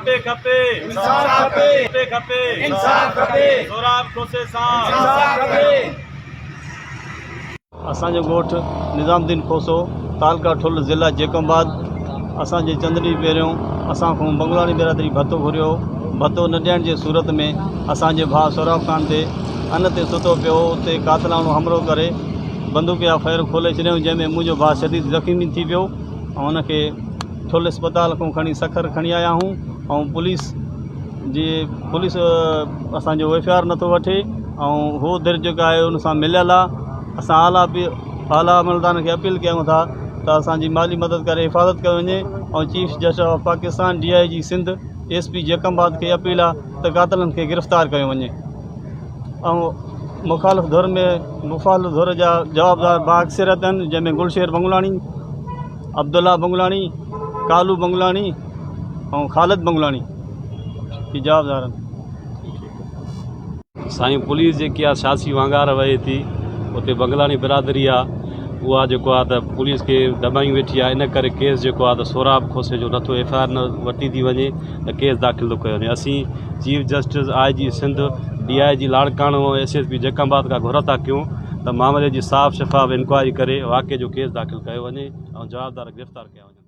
کپي کپي انصاف کپي کپي کپي انصاف کپي سهراب کوسي سان انصاف کپي. اسان جو ڳوٺ نظام الدين کوسو تعلقه ٺل ضلع جيڪب آباد اسان جي چند ڏينهن پهريون اسان کان بنگلاڻي برادري ڀتو گهريو هو ڀتو نه ڏيڻ جي صورت ۾ اسان جي ڀاء سهراب خان تي ان تي ستو پيو هو اتي قاتلاڻو حملو ڪري بندوق جا فير کولي ڇڏيائون جنهن ۾ منهنجو ڀاء شديد زخمي ٿي پيو ۽ ان کي ٺل اسپتال کان کڻي سکر کڻي آيا آهيون ۽ پوليس جي پوليس اسانجو ايف I R نٿو وٺي ۽ هو ڌر جيڪا آهي ان سان مليل آهي اسان اعليٰ اعليٰ عملدارن کي اپيل ڪيون ٿا ته اسانجي مالي مدد ڪري حفاظت ڪئي وڃي ۽ chief justice of Pakistan D I G Sindh S P Jacobabad کي اپيل آهي ته قاتلن کي گرفتار ڪيو وڃي ۽ مخالف ڌر ۾ مخالف ڌر جا جوابدار بااڪثريت آهن جنهن ۾ گلشير بنگلاڻي، عبدالله بنگلاڻي، ڪالو بنگلاڻي ۽ خالد بنگلاڻي هي جوابدار آهن. سائين پوليس جيڪي آ سياسي وانگار وهي ٿي اتي بنگلاڻي برادري آ اها جيڪو آ ته پوليس کي دٻايون ويٺي آ ان ڪري ڪيس جيڪو آ ته سهراب کوسي جو نٿو ايف I R نه ورتي ٿي وڃي ته ڪيس داخل ٿو ڪيو وڃي اسين chief justice I G Sindh D I G Larkana S S P Jacobabad کان گهر ٿا ڪيون ته معاملي جي صاف شفاف انڪوائري ڪري واقعي جو ڪيس داخل ڪيو وڃي ۽ جوابدار گرفتار ڪيا وڃن.